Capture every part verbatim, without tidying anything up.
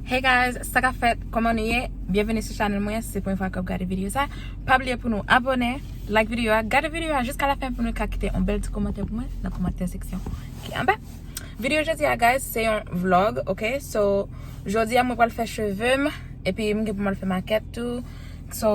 Hey guys, sa k ap fèt? Kòman nou ye? Byenveni sou chanèl mwen, si se premye fwa ke w ap gade videyo sa. Pa bliye pou nou abòne, like videyo a, gade videyo a jiska lafen pou nou ka kite yon bèl ti kòmantè pou mwen nan kòmantè seksyon ki anba. Videyo jodi a, guys, se yon vlog, ok? So, jodi a mwen pral fè cheve m, epi m gen pou m al fè makèt tou. So,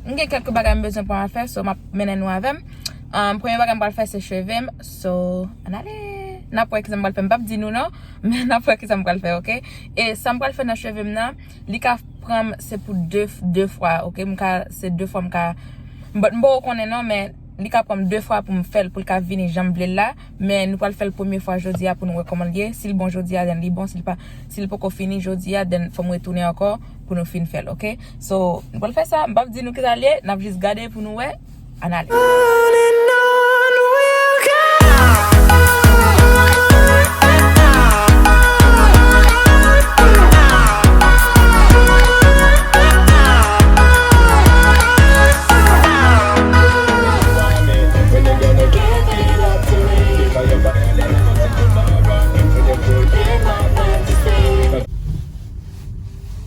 m gen kèk bagay m bezwen pou m al fè, so m ap mennen nou avè m. Um, premye bagay m pral fè se cheve m. So, ann ale. N ap wè kisa m pral fè. M p ap di nou non, men n ap wè kisa m pral fè, ok? E sa m pral fè nan cheve m nan, li ka pran m, se pou de, de fwa, ok? M ka, se de fwa m ka, m, m poko konnen non, men li ka pran m de fwa pou m fè l, pou l ka vini jan m vle l la. Men nou pral fè l premye fwa jodi a pou nou wè kòman l ye. Si l bon jodi a, then li bon. Si l pa, si l poko fini jodi a, then fò m retounen ankò pou nou fin fè l, ok? So, nou pral fè sa. M p ap di nou kisa l ye, n ap jis gade pou nou wè. Ann ale.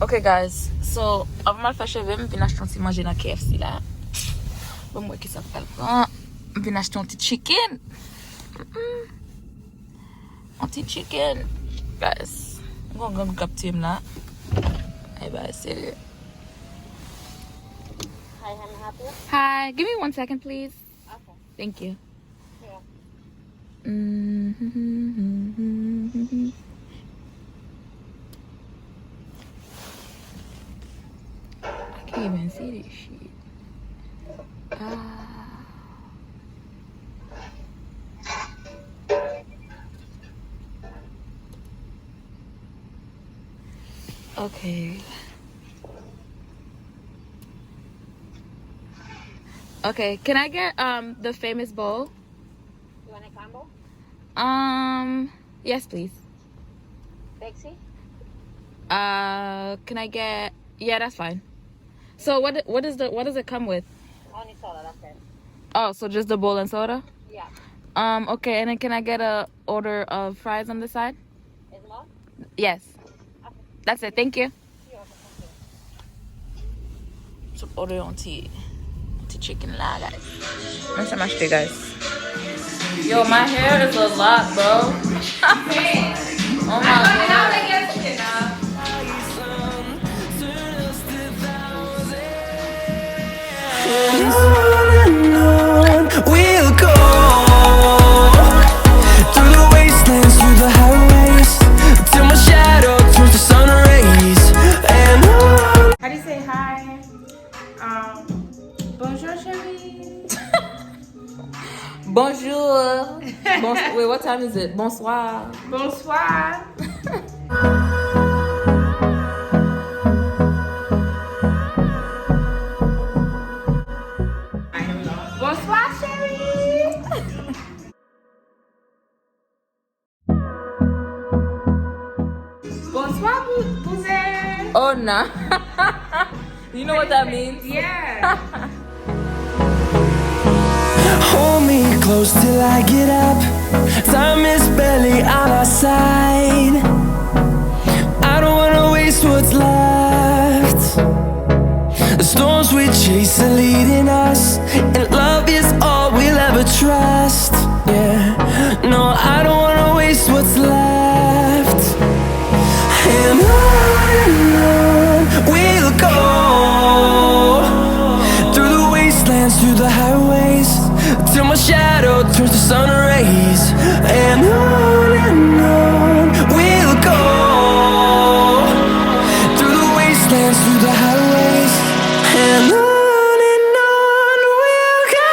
Ok guys, so avan m al fè cheve m, m vin achte yon ti manje nan K F C la. Bon, mwen ki sa pral pran. M vin achte yon ti chicken. Mm-mm. Yon ti chicken. Guys, m gon granmoun k ap tiye m la. Ay, bagay serye. Hi, can I help you? Hi, give me one second, please. Okay. Thank you. Yeah. Mm-hmm. I can't even see this shit. Ah. Okay. Okay, can I get, um, the famous bowl? You want a combo? Um, yes, please. Pepsi? Uh, can I get, yeah, that's fine. So what, what is the, what does it come with? Only soda, that's it. Oh, so just the bowl and soda? Yeah. Um, okay, and then can I get a order of fries on the side? Is more? Yes. Okay. That's it. Thank you. You're welcome. Thank you. Sot òdè yon ti, ti chicken la, guys. Men sa m achte, guys. Yo, my hair is a lot, bro. Oh my God. And on and on we'll go, through the wastelands, through the highways, till my shadow turns to sun rays. And on. How do you say hi? Um, bonjour, chérie. Bonjour. Bons-, wait, what time is it? Bonsoir. Bonsoir. Bonsoir, chérie. Bonsoir, bou-, bouzen. Oh, nah. You know what that means? Yeah. Hold me close till I get up. Time is barely on our side. I don't wanna waste what's left. The storms we chase are leading us, and love is all we'll ever trust. Yeah, no, I don't wanna waste what's left. And on and on we'll go, through the wastelands, through the highways, till my shadow turns to sun rays. And on and on we'll go, through the wastelands, through the highways, and on and on we'll go.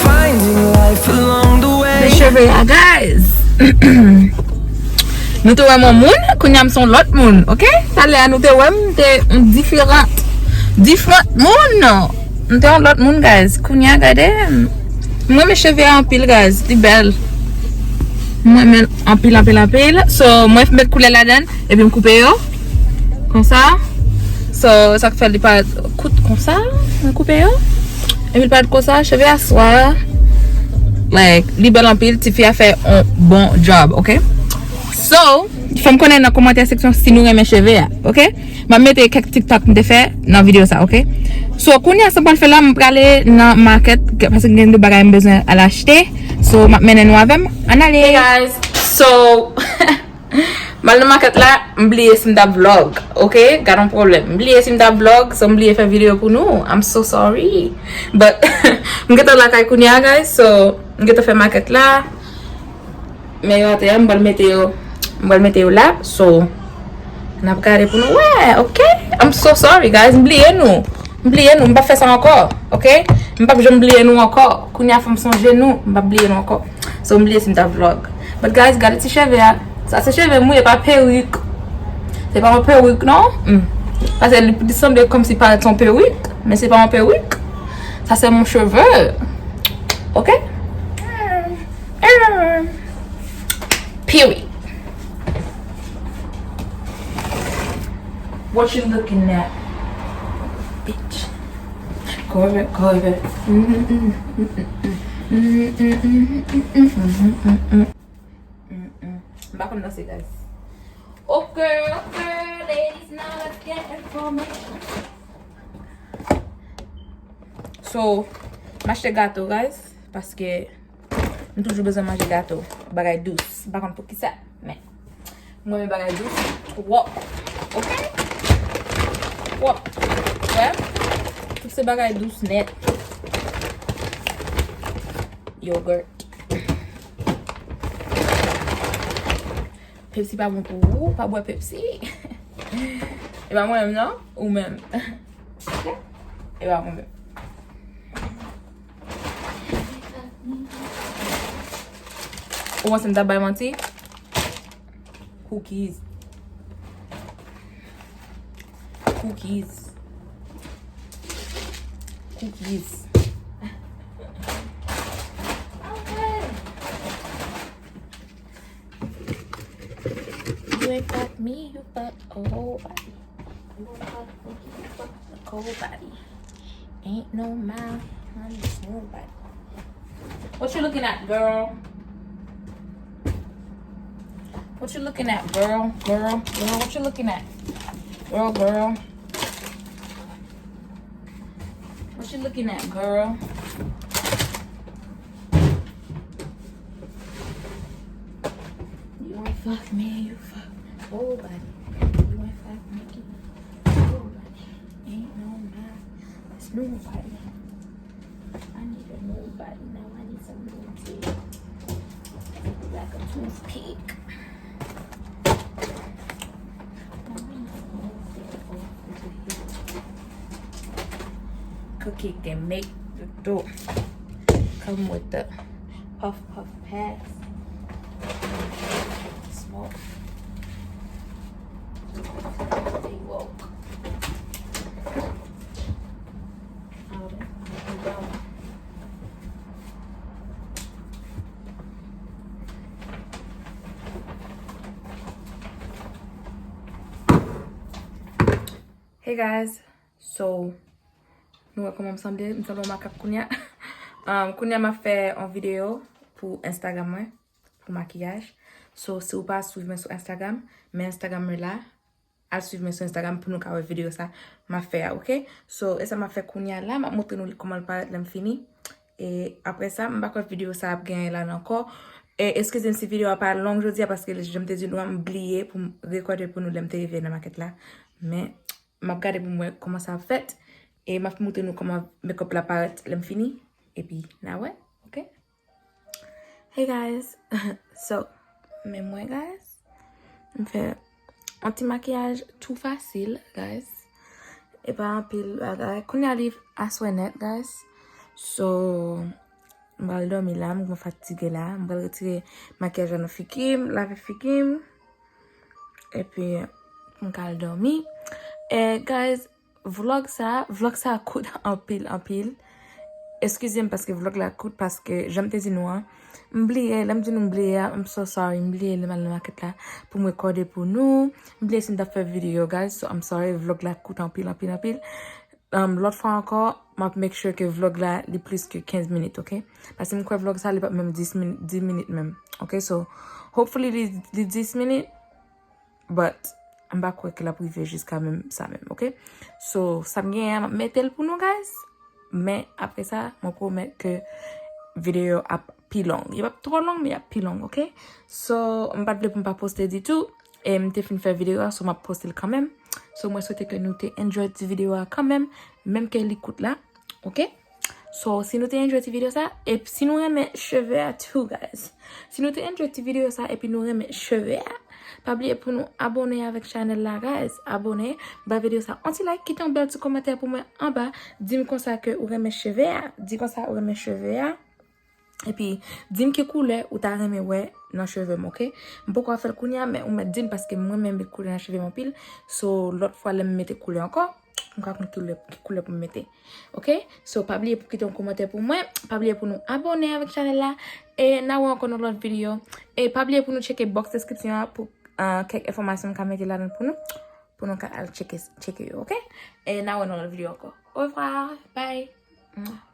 Finding life along the way. Men cheve a, guys. Nou te wè m yon moun, kounye a m se yon lòt moun, ok? Talè a nou te wè m, te yon diferan. Different moun. M te yon lòt moun, guys. Kounye a, gade. M renmen cheve a anpil, guys. Li bèl. M renmen l anpil, anpil, anpil. So, mwen met koulè ladan l, epi m koupe yo. Konsa. So, sa k fè li parèt kout konsa. Mwen koupe yo. Epi l parèt konsa. Cheve a swa. Like, li bèl anpil. Tifi a fè yon bon job, ok? So, fè m konnen nan kòmantè seksyon si nou renmen cheve a, ok? M ap mete kèk TikTok m te fè nan videyo sa, ok? So, kounye a, sa m pral fè la, m prale nan makèt, paske gen de bagay m bezwen al achte. So, m ap mennen nou avè m. Ann ale! Hey guys, so, m al nan makèt la, m bliye si m t ap vlog, ok? Gad yon pwoblèm. M bliye si m t ap vlog, so m bliye fè videyo pou nou. I'm so sorry. But, m gentan lakay kounye a, guys, so, m gentan fè makèt la. Men yo atè a, m pral mete yo, m pral mete yo la. So, n ap gade pou nou wè, ok? I'm so sorry, guys. M bliye nou. M bliye nou. M p ap fè sa ankò, ok? M p ap janm bliye nou ankò. Kounye a, fò m sonje nou. M p ap bliye nou ankò. So, m bliye si m t ap vlog. But, guys, gade ti cheve a. Sa se cheve m wi, e pa perik. Se pa yon perik, non? Hmm. Paske li, li sanble kòmsi parèt se yon perik, men se pa yon perik. Sa se mon cheve. Ok? Period. What you looking at, bitch? Cover, cover. Mm-mm. M pa konn danse, guys. Ok, ok, ladies, now let's get information. So, m achte gato, guys, paske m toujou bezwen manje gato. Bagay dous. M pa konn poukisa, men mwen renmen bagay dous twòp. Ok? Twòp. Wè? Tout se bagay dous nèt. Yogurt. Pepsi pa bon pou ou, pa bwè Pepsi. E pa mwen menm, non? Ou menm. Ok? E pa mwen menm. Ou panse m t ap bay manti? Cookies. Cookies. Cookies. You ain't fuck me, you fuck a whole body. You ain't fuck me, you fuck a whole body. Ain't no mouth, I'm just nobody. What you looking at, girl? What you looking at, girl? Girl, girl, what you looking at? Girl, girl. What you looking at, girl? You ain't fuck me, you fuck nobody. You ain't fuck me, you fuck nobody. Ain't no mouth, it's nobody. I need a nobody now. I need something to like a toothpick. Cookie can make the dough. Come with the puff puff pass. Smoke. They woke. Hey guys, so nou wè kòman m sanble, m sanble yon makak kounye a. Um, kounye a m ap fè yon videyo pou Instagram mwen, pou makiyaj. So si w pa swiv mwen sou Instagram, men Instagram mwen la, al swiv mwen sou Instagram pou nou ka wè videyo sa m ap fè a, ok? So, e sa m ap fè kounye a la, m ap montre nou kòman l parèt lè m fini. E apre sa, m pa kwè videyo sa ap gen anyen la ankò. E eskize m si videyo a pa long jodi a, paske jan m te di nou an, m bliye pou m rekòde pou nou lè m te rive nan makèt la. Men, m ap gade pou m wè kòman sa ap fèt. E m ap montre nou kòman makeup la parèt lè m fini. Epi, n a wè, ok? Hey guys. So, men mwen, guys. M fè yon ti makiyaj tou fasil, guys. E pa anpil bagay. Kounye a li aswè nèt, guys. So, m pral dòmi la, m fatige la. M pral retire makiyaj la nan figi m, lave figi m. Epi, m ka al dòmi. E, guys, Vlog sa, vlog sa kout anpil, anpil. Eskize m paske vlog la kout, paske jan m te di nou an, m bliye, lè m di nou m bliye a, I'm so sorry, m bliye lè m al nan makèt la pou m rekòde pou nou. M bliye si m t ap fè videyo, guys, so I'm sorry, vlog la kout anpil, anpil, anpil. Um, lòt fwa ankò, m ap make sure ke vlog la li plis ke kenz minit, ok? Paske m kwè vlog sa li p ap menm dis minit, dis minit menm, ok? So, hopefully li, li dis minit, but m pa kwè ke l ap rive jiska menm sa menm, ok? So, sa m genyen an, m ap mete l pou nou, guys. Men apre sa, mwen pwomèt ke videyo ap pi long. Li p ap twò long, men l ap pi long, ok? So, m pa t vle pou m pa poste ditou. E m te fin fè videyo a, so m ap poste l kanmenm. So, mwen swete ke nou te enjoy ti videyo a kanmenm, menm ke li kout la, ok? So, si nou te enjoy ti videyo sa, e si nou renmen cheve a tou, guys. Si nou te enjoy ti videyo sa, epi nou renmen cheve a, pa bliye pou nou abone avèk chanèl la, guys. Abone, ba videyo sa yon ti like, kite yon bèl ti kòmantè pou mwen anba. Di m konsa ke ou renmen cheve a. Di konsa ou renmen cheve a. Epi, di m ki koulè ou ta renmen wè nan cheve m, ok? M poko fè l kounye a, men ou mèt di m paske mwen menm met koulè nan cheve m anpil. So, lòt fwa lè m mete koulè ankò, m ka konn ki koulè, ki koulè pou m mete. Ok? So, pa bliye pou kite yon kòmantè pou mwen. Pa bliye pou nou abone avèk chanèl la. E n a wè ankò nan lòt videyo. E pa bliye pou nou tcheke box description an pou uh, kèk enfòmasyon m ka mete ladan pou nou. Pou nou ka al tcheke, tcheke yo, ok? E n a wè nan lòt videyo ankò. Au revoir. Bye. Mwah.